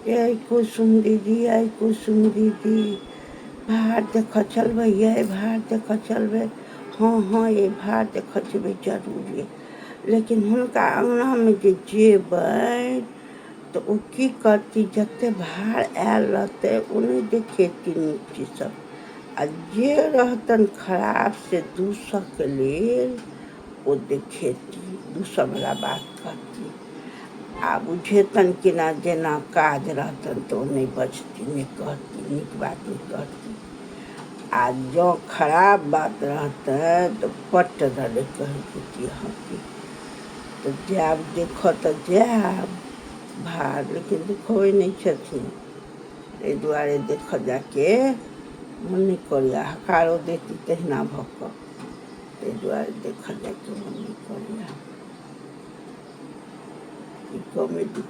यै कुसुम दीदी, यै कुसुम दीदी, भार देखऽ चलबै यै, भार देखऽ चलबै? हँ हँ यै, भार देखऽ जेबै जरूरे। लेकिन हुनका अङ्गनामे जे जेबै तऽ ओ की करती? जतेक भार आयल रहतै ओ नहि देखेती नीक चीजसभ, आ जे रहतनि खराब से दूसऽके लेल ओ देखेती, दूसऽवला बात कहती। आ बुझेतनि केना जेना काज रहतनि तऽ ओ नहि बजती, नहि कहती, नीक बात नहि कहती। आ जँ खराब बात रहतनि तऽ पट दने कहि देती अहाँके। तऽ जायब देखऽ तऽ जायब भार, लेकिन देखबै नहि छथिन, एहि दुआरे देखऽ जायके मोन नहि करैए। हकारो देती तहिना भऽ कऽ, ताहि दुआरे देखऽ जायके मोन नहि करैए। ई कॉमेडी।